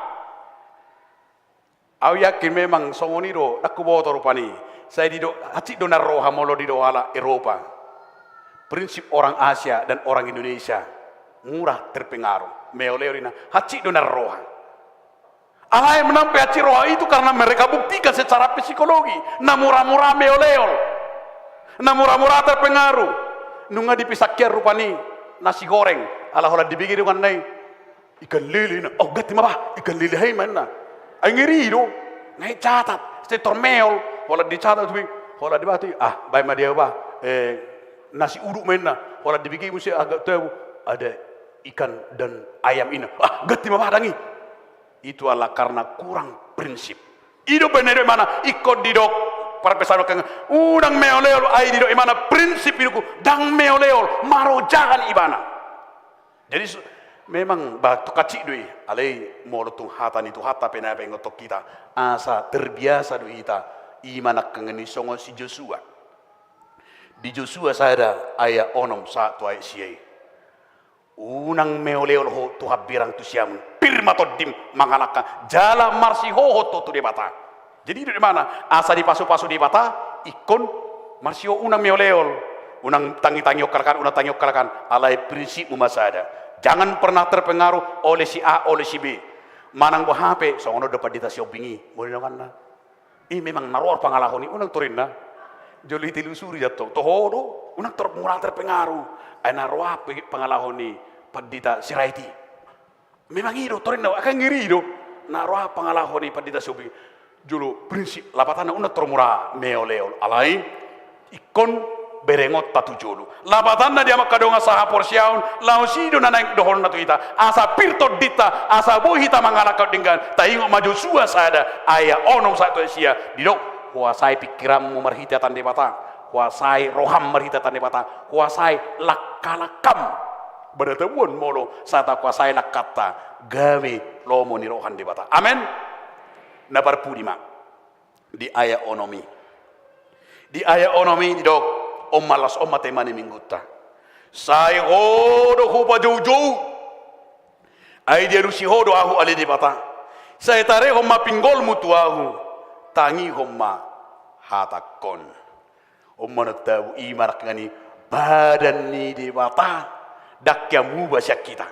Au yakin memang songon i do, ndang huboto rupani. Sai didok, hansit do na roha molo didok halak Eropa. Prinsip orang Asia dan orang Indonesia mudah terpengaruh. Meol-eol ninna, hansit do na roha. Alai menang pe hansit roha itu karena mereka buktikan secara psikologi. Na murah-murah meol-eol. Na murah-murah terpengaruh. Nunga dipisangkian rupani nasi goreng. Ala holan dibege donganna i. Ikan lele ninna. Oh, ganti ma bah, ikan lele hape ma ninna. Ai ngeri do. Nunga dicatat. Setor meol. Holan dicatat tu. Holan dibahen tu. Ah, bahen ma di au bah. Eh, nasi uduk ma ninna. Holan dibege muse agak tabo. Ada ikan dan ayam ninna. Ah, ganti ma bah dang i. Itu adalah karena kurang prinsip. I do baen na didok ibana, ingkon didok parpsalmen, unang meol-eol, ai didok ibana prinsip hidupku, ndang meol-eol, marojahan ibana. Jadi su-, memang bah, tung hansit do i, alai molo tung hata ni Tuhanta pe na paingothon hita, asa terbiasa do hita, i ma nangkaningan i songon si Josua. Di Josua sada ayat onom sahat tu ayat sia i. Unang meol-eol ho tu hambirang tu siamun, pir ma tondim mangalangka, jala marsihohot ho tu Debata. Jadi i do ibana, asa dipasu-pasu Debata, ingkon marsiho-, unang meol-eol, unang tangi-tangihon halak an, unang tangihon halak an, alai prinsipmu ma sada. Jangan pernah terpengaruh oleh si A, oleh si B. Manang boha pe, songon on do Pandita Sihombing i, molo donganna. I memang na roa pangalaho ni, unang torinna. Jolo ditelusuri jantong. Toho do, unang tor-, murah terpengaruh. Ai na roa pe pangalaho ni Pandita Sirait i. Memang i do, torinna, angka ngeri do. Na roa pangalaho ni Pandita Sihombing. Jolo prinsip lapatanna unang tor murah meol-eol. Alai, ingkon berengonta tu jolo. Lapatanna di hamu angka dongan sahaporseaon, laos i do na naeng dohononna tu hita. Asa pir tondinta, asa boi hita mangalangka denggan. Taingot ma Josua sada, ayat onom sahat tu ayat sia. Didok, huasai pingkiranmu marhite hata ni Debata. Huasai roham marhite hata ni Debata. Huasai langka-langkam. Bada tabuan molo, sahat huasai langkanta. Gabe lomo ni roha ni Debata. Amen. Na parpudi ma. Di ayat onom i. Di ayat onom i didok, on ma las, on ma tema ni minggunta. Sai ho do hupajou-jou. Ai dialusi ho do ahu ale Debata. Sai tarehon ma pinggolmu tu ahu. Tangihon ma hatangkon. On ma na tabo i ma nangkaningan i badan ni Debata. Ndang ia muba sian hita.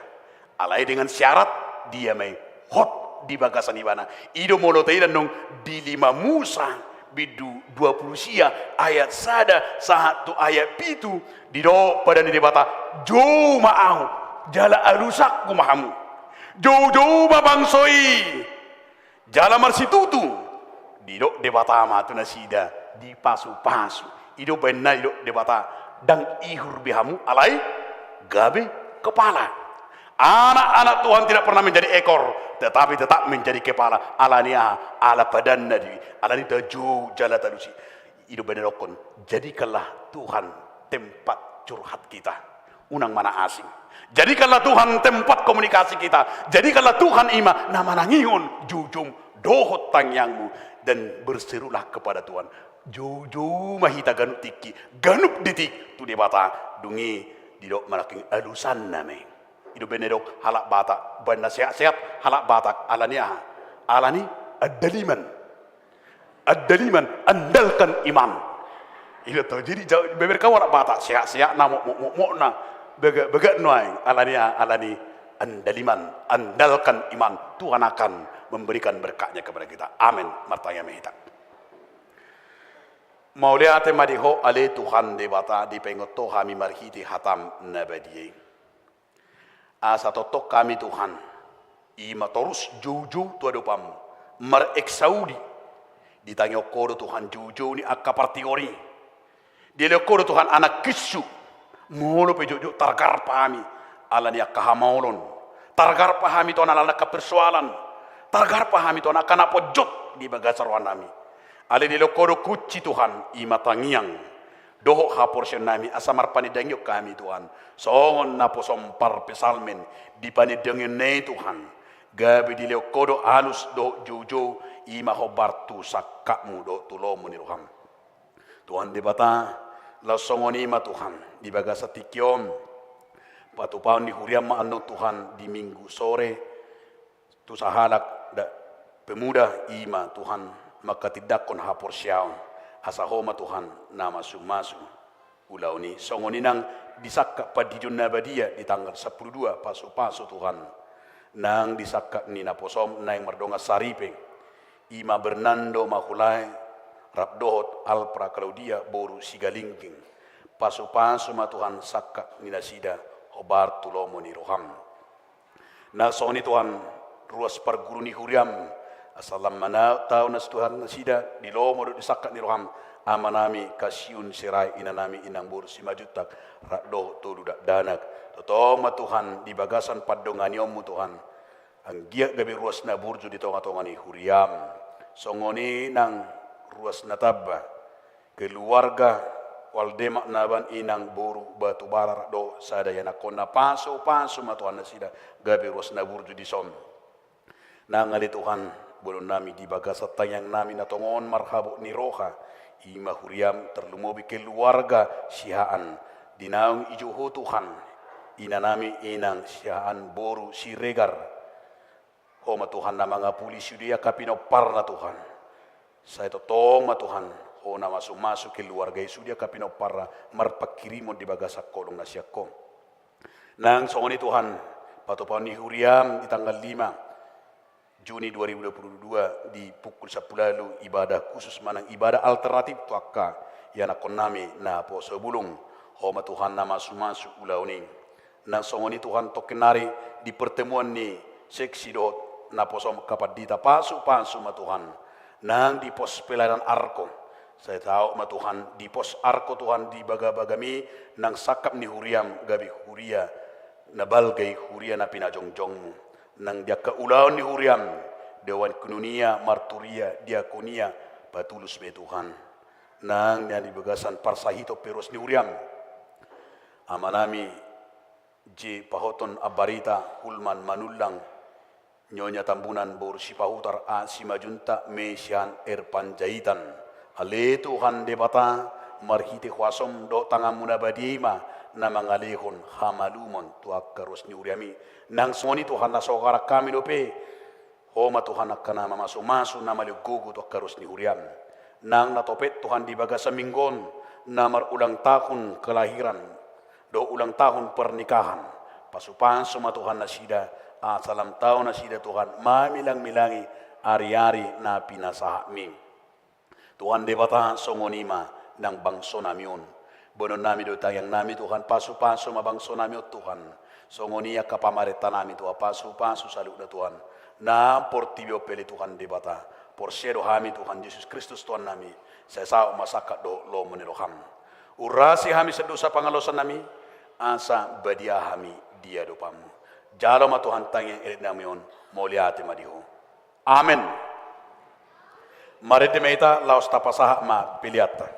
Alai dengan syarat dia ma i hot di bagasan ibana. I do molo taida annon di lima Musa bindu dua pulu sia ayat sada sahat tu ayat pitu, didok badan ni Debata, jou ma ahu, jala alusanku ma hamu. Jou-jou ma bangso i. Jala marsitutu, didok Debata ma tu nasida, dipasu-pasu. I do baenna didok Debata, ndang ihur be hamu, alai gabe kepala. Anak-anak Tuhan tidak pernah menjadi ekor, tetapi tetap menjadi kepala. Ala ni aha? Ala padanna do i, ala ni tajou jala talusi. I do baenna didokkon, jadikanlah Tuhan tempat curhat kita. Unang ma na asing. Jadikanlah Tuhan tempat komunikasi kita. Jadikanlah Tuhan i ma na manangihon joujoum dohot tangiangmu. Dan berserulah kepada Tuhan. Jou-jou ma hita ganup tingki, ganup detik tu Debata. Dung i didok ma nangkin alusanna ma i. I do baenna didok halak Batak, baenna sehat-sehat halak Batak, ala ni aha? Ala ni andaliman. Andaliman, andalkan iman. I do to, jadi ja-, beber hau halak Batak, sehat-sehat na, mokmok-mokmok na, bagak-bagak nuaeng, ala ni, ala ni andaliman, andalkan iman, Tuhan akan memberikan berkatnya kepada kita. Amin. Martangiang ma hita. Mauliate ma di Ho ale Tuhan Debata, dipaingot Ho hami marhite hataM na badia i. Asa tongtong hami Tuhan, i ma torus jou-jou tu adopanMu, mareksaudi. Ditangihon Ho do Tuhan jou-jou ni angka partigor i. Dilehon Ho do Tuhan anak kinsu, Molo pe jotjot targarpa hami ala ni angka hamaolon, targarpa hami Tuhan ala ni angka persoalan, targarpa hami Tuhan angka na ponjot di bagasan rohanami. Alai dilehon Ho do kunci Tuhan, i ma tangiang dohot haporseaonnami asa marpanindangihon hami Tuhan. Songon naposom parpsalmen di panindangionNa i Tuhan, gabe dilehon Ho do alus dohot joujou, i ma hombar tu sangkapMu dohot tu lomo ni rohaM. Tuhan Debata, laos songon i ma Tuhan, di bagasan tingki on, patupaon ni huriaM ma annon Tuhan di Minggu sore, tu sahalak da-, pemuda i ma Tuhan, mangkatindangkon haporseaon, asa Ho ma Tuhan na masumasu ulaon i. Songon i nang di sangkap pandidion na badia di tanggal sampulu dua pasupasu Tuhan, nang di sangkap ni naposoM naeng mardongan saripe, i ma Bernando Mahulae rap dohot Alpra Claudia boru Sigalingging. Pasupasu ma Tuhan sangkap ni nasida hombar tu lomo ni rohaM. Nang songon i Tuhan, ruas parguru ni huriaM, asa lam manaon taon na si Tuhan nasida di lomo dohot di sangkap ni rohaM, amanami Kasiun Sirait, inanami Inang boru Simanjuntak, rap dohot tolu dakdanak. Tongtong ma Tuhan di bagasan pandonganionMu Tuhan, anggiat gabe ruas na burju di tongatonga ni huriaM. Songon i nang ruas na tamba, keluarga Waldemak Nababan, Inang boru Batubara rap dohot sada ianakkonna, pasupasu ma Tuhan nasida gabe ruas na burju dison. Nang ale Tuhan, boanonnami di bagasan tangiangnami na tongon marhabot ni roha, i ma huriaM, tarlumobi keluarga Sihaan, di naung dijou Ho Tuhan, inanami Inang Sihaan boru Siregar. Ho ma Tuhan na mangapuli sude angka pinomparna Tuhan. Sai tongtong ma Tuhan, Ho na masumasu keluarga i sude angka pinomparna marpanghirimon di bagasan holong na sian Ho. Nang songon i Tuhan, patupaon ni huriaM di tanggal lima Juni dua ribu dua puluh dua di pukul sampulu ualu ibadah khusus manang ibadah alternatif tu angka ianakkonnami na poso bulung. Ho ma Tuhan na masumasu ulaon i. Nang songon i Tuhan, tongkin nari di pertemuan ni seksi dohot naposoM angka pandita, pasupasu ma Tuhan. Nang di pos pelayanan Arko, sai saut ma Tuhan di pos Arko Tuhan di bagabagaMi, nang sangkap ni huriaM gabe huria na balga i, huria na pinajongjongMu. Nang di angka ulaon ni huriaM, dewan koinonia, marturia, diakonia, patulus ma i Tuhan. Nang na di bagasan parsahiton pe ruas ni huriaM, amanami J Pahoton Ambarita, Hulman Manullang, Nyonya Tambunan boru Sipahutar, A Simanjuntak, Mesian R Panjaitan. Ale Tuhan Debata, marhite huasoM dohot tanganMu na badia i ma na mangalehon hamalumon tu angka ruas ni huriaMi. Nang songon i Tuhan, na sogaran hami dope, Ho ma Tuhan angka na mamasumasu, na malean gogo tu angka ruas ni huriaM. Nang na topet Tuhan di bagasan minggu on, na marulang tahun kelahiran dohot ulang tahun pernikahan, pasupasu ma Tuhan nasida, asa lam tau nasida Tuhan mamilangmilangi ariari na pinasahatMi. Tuhan Debata, songon i ma nang bangsonami on. Boanonnami do tangiangnami Tuhan, pasupasu ma bangsonami on Tuhan. Songon i angka pamarentanami Tuhan, pasupasu saluhutna Tuhan. Nang portibi on pe ale Tuhan Debata, porsea do hami Tuhan Jesus Kristus Tuhannami, sai saut ma sangkap dohot lomo ni rohaM. Urasi hami sian dosa pangalaoannami, asa badia hami di adopanMu. Jalo ma Tuhan tangiang eleknami on, mauliate ma di Ho. Amen. Marende ma hita laos tapasahat ma peleanta.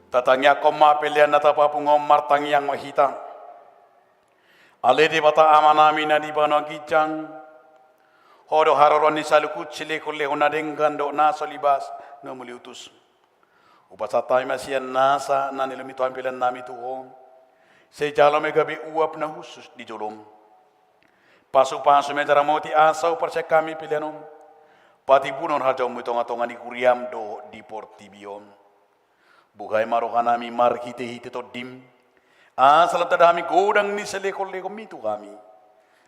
Tatangiangkon ma pelean na tapapungu on, martangiang ma hita. Ale Debata Amanami na di banua ginjang, Ho do haroroan ni saluhut silehonlehon na denggan dohot na so libas na ummuli utus. Hupasahat hami ma sian nasa na nilehon ni Tuhan pelean nami tu Ho. Sai jalo ma i gabe uap na hushus di jolom. Pasupasu ma i, ramoti asa huparsian hami pelean on, patimbulhon harajaonmu di tongatonga ni huriam dohot di portibi on. Buhai ma rohanami marhitehite Tondim, asa lam tanda hami godang ni silehonlehonmi tu hami,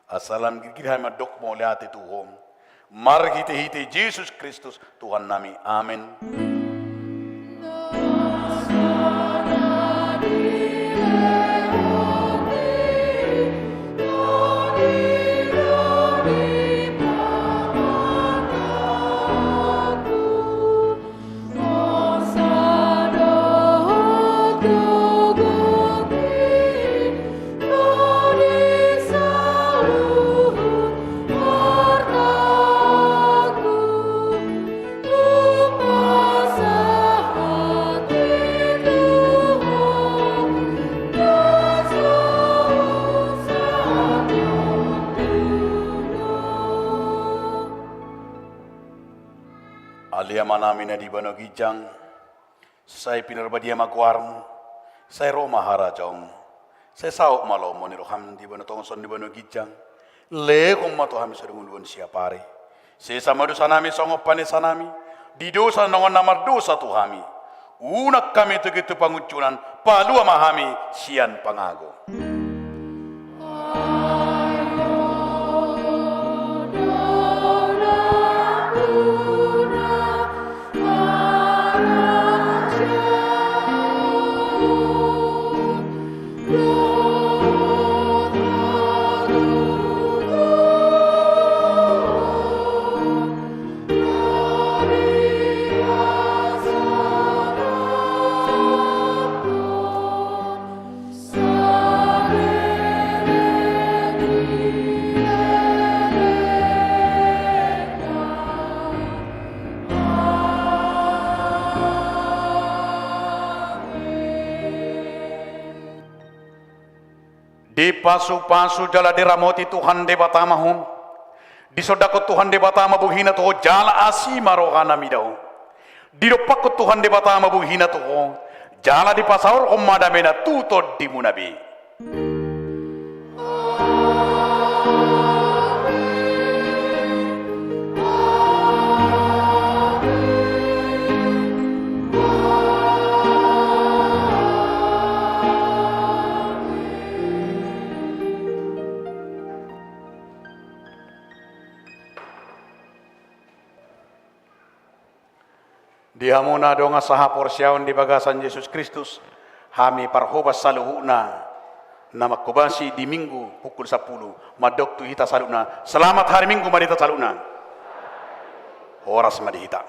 asa lam girgir hami mandok mauliate tu Ho. Marhitehite Jesus Kristus Tuhannami. Amen. Ale Amanami na di banua ginjang, sai pinarbadia ma goarmu, sai ro ma harajaonmu, sai saut ma lomo ni roham di banua tonga songon na di banua ginjang. Lehon ma tu hami sadari on hangoluan siapari. Sesa ma dosanami songon panesanami di dosa na songon na mardosa tu hami. Unang hami togihon tu pangunjunan, palua ma hami sian pangago. Dipasupasu jala diramoti Tuhan Debata ma ho. Disondangkon Tuhan Debata ma bohina tu ho jala asi ma rohana mida ho. Didompakkon Tuhan Debata ma bohina tu ho jala dipasaorhon ma damena tu tondimuna be. Di hamu na adong sahaporseaon di bagasan Jesus Kristus, hami parhobas saluhutna na manghobasi di Minggu pukul sampulu, mandok tu hita saluhutna, selamat hari Minggu ma di hita saluhutna. Horas ma di hita.